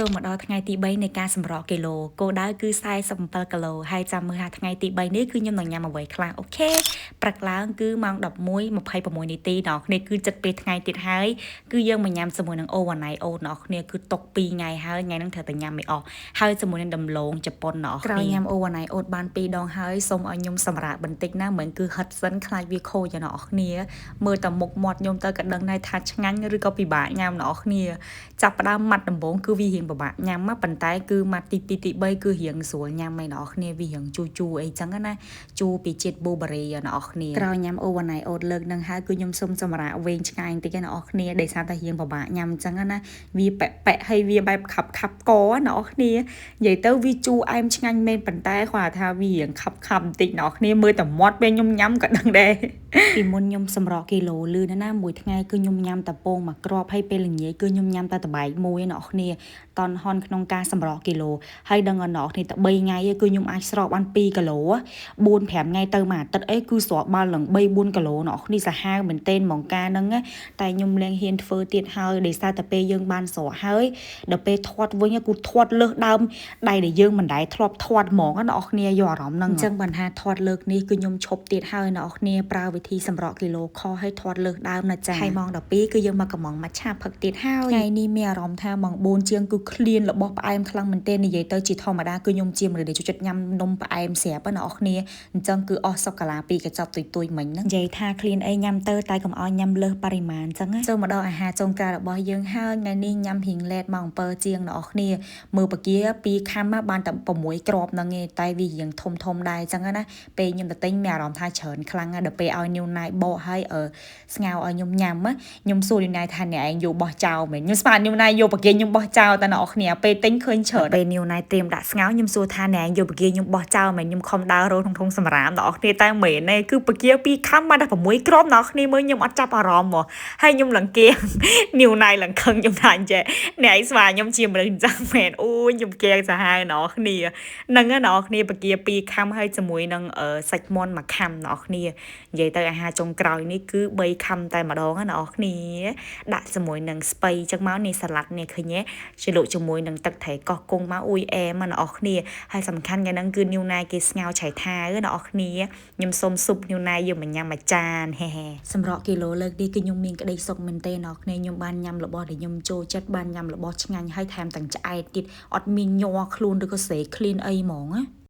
ចូលមកដល់ថ្ងៃទី3នៃការសម្រកគីឡូគោលដៅគឺ47គីឡូហើយចាំមើលថាថ្ងៃទី3នេះគឺខ្ញុំនឹងញ៉ាំអ្វីខ្លះOK ព្រឹកឡើងគឺម៉ោង11:26នាទីដល់គ្នាគឺចិត្តពេលថ្ងៃទៀតហើយគឺយើងមកញ៉ាំជាមួយនឹង overnight oat អ្នកគ្នាគឺຕົក2ថ្ងៃហើយថ្ងៃហ្នឹងត្រូវតែញ៉ាំមិនអស់ហើយជាមួយនឹងដំឡូងជប៉ុនអ្នកគ្នាក្រោយញ៉ាំ overnight oat បាន2ដងហើយសូមឲ្យខ្ញុំសម្រាកបន្តិចណាមិនគឺហិតសិនខ្លាចវាខូចអ្នកគ្នាមើលតែមុខមាត់ខ្ញុំទៅក៏ដឹងដែរថាឆ្ងាញ់ឬក៏ពិបាកញ៉ាំអ្នកគ្នាចាប់ផ្ដើមម៉ាត់ដំបូងគឺវារៀងពិបាកញ៉ាំប៉ុន្តែគឺម៉ាត់ទី2ទី3គឺរៀងស្រួលញ៉ាំឯអ្នកគ្នាវារៀងជូរជូរអីចឹងណាជូរពីជាតិ blueberry អ្នកគ្នាក្រោយញ៉ាំ overnight oat លើកនឹងហើយគឺខ្ញុំសុំសម្រាកវែងឆ្ងាយបន្តិចអ្នកគ្នាដោយសារតែរៀងពិបាកញ៉ាំអញ្ចឹងណាវាប៉ែប៉ែហើយវាបែបខាប់ខាប់កអ្នកគ្នានិយាយទៅវាជូរអែមឆ្ងាញ់មែនប៉ុន្តែគាត់ថាវារៀងខាប់ខាប់បន្តិចអ្នកគ្នាមើលតែមាត់ពេលខ្ញុំញ៉ាំក៏ដឹងដែរពីមុនខ្ញុំសម្រកគីឡូលឿនណាស់មួយថ្ងៃគឺខ្ញុំញ៉ាំតែពងមួយគ្រាប់ហើយពេលល្ងាចគឺខ្ញុំញ៉ាំតែតបែកមួយអ្នកគ្នាតន់ហន់ក្នុងការសម្រកគីឡូហើយដឹងអ្នកគ្នាតែ3ថ្ងៃគឺខ្ញុំអាចស្រកបាន2គីឡូ4 5ថ្ងៃទៅមួយអាទិត្យអីគឺស្រកបានឡើង3 4គីឡូអ្នកគ្នាសាហាវមែនទែនហ្មងការហ្នឹងតែខ្ញុំលែងហ៊ានធ្វើទៀតហើយដោយសារតែពេលយើងបានស្រកហើយដល់ពេលធាត់វិញគឺធាត់លើសដើមដៃដែលយើងមិនដែលធ្លាប់ធាត់ហ្មងណាអ្នកគ្នាយកអារម្មណ៍ហ្នឹងអញ្ចឹងបានថាធាត់លើកនេះគឺខ្ញុំឈប់ទៀតហើយអ្នកគ្នាប្រើវិធីសម្រកគីឡូខឲ្យធាត់លើសដើមណាចាហើយម៉ោង12គឺយើងមកកំងមកឆាផឹកទៀតហើយថ្ងៃនេះមានអារម្មណ៍ថាម៉ោង4ជាងគឺឃ្លានរបស់ផ្អែមខ្លាំងមែនទែននិយាយទៅជាធម្មតាគឺខ្ញុំជាមនុស្សដែលចូលចិត្តញ៉ាំនំផ្អែមស្រាប់ណាអ្នកគ្នាអញ្ចឹងគឺអស់សូកូឡាពីរកញ្ចប់ទុយទុយមិញហ្នឹងនិយាយថាឃ្លានអីញ៉ាំទៅតែកុំឲ្យញ៉ាំលើសបរិមាណអញ្ចឹងចូលមកដល់អាហារចុងក្រោយរបស់យើងហើយថ្ងៃនេះញ៉ាំរៀង late ម៉ោង7ជាងអ្នកគ្នាមើលបកាពីរខាំបានតែ6គ្រាប់ហ្នឹងឯងតែវារៀងធំធំដែរអញ្ចឹងណាពេលខ្ញុំទៅទិញមានអារម្មណ៍ថាច្រើនខ្លាំងណាស់ដល់ពេលឲ្យនីវណៃបកឲ្យស្ងោឲ្យខ្ញុំញ៉ាំខ្ញុំសួរនីវណៃថាអ្នកឯងយកបោះចោលមែនខ្ញុំស្មាននីវណៃយកបកាខ្ញុំបោះចោលតែអ្នកគ្នាពេលទិញឃើញច្រើនពេលនីវណៃត្រៀមដាក់ស្ងោខ្ញុំសួរថាអ្នកឯងយកបកាខ្ញុំបោះចោលមែនខ្ញុំខំដើររកក្នុងធុងសម្រាមអ្នកគ្នាតែមែនទេគឺបកាពីរខាំបានតែ6គ្រាប់អ្នកគ្នាមើលខ្ញុំអត់ចាប់អារម្មណ៍ហ្មងហើយខ្ញុំលង្កៀងនីវណៃលង្ខឹងខ្ញុំថាអញ្ចេះអ្នកឯងស្មានខ្ញុំជាមនុស្សអញ្ចឹងមែនអូយខ្ញុំកៀងសាហាវអ្នកគ្នានឹងអ្នកគ្នាបកាពីរខាំហើយជាមួយនឹងសាច់មាន់មួយខាំអ្នកគ្នានិយាយទៅអាហារចុងក្រោយនេះគឺ3ខាំតែម្ដងណាអ្នកគ្នាដាក់ជាមួយនឹងស្ពៃចឹងមកនេះសាឡាត់នេះឃើញទេជ្រលក់ជាមួយនឹងទឹកត្រីកោះគង់មកអ៊ុយអែមអ្នកគ្នាហើយសំខាន់ថ្ងៃហ្នឹងគឺនីវណៃគេស្ងោឆៃថាវអ្នកគ្នាខ្ញុំសុំស៊ុបនីវណៃយកមកញ៉ាំមួយចានហេហេសម្រកគីឡូលើកនេះគឺខ្ញុំមានក្តីសុខមែនទេអ្នកគ្នាខ្ញុំបានញ៉ាំរបស់ដែលខ្ញុំចូលចិត្តបានញ៉ាំរបស់ឆ្ងាញ់ហើយថែមទាំងឆ្អែតទៀតអត់មានញ័រខ្លួនឬក៏ស្រេឃ្លានអីហ្មងណា។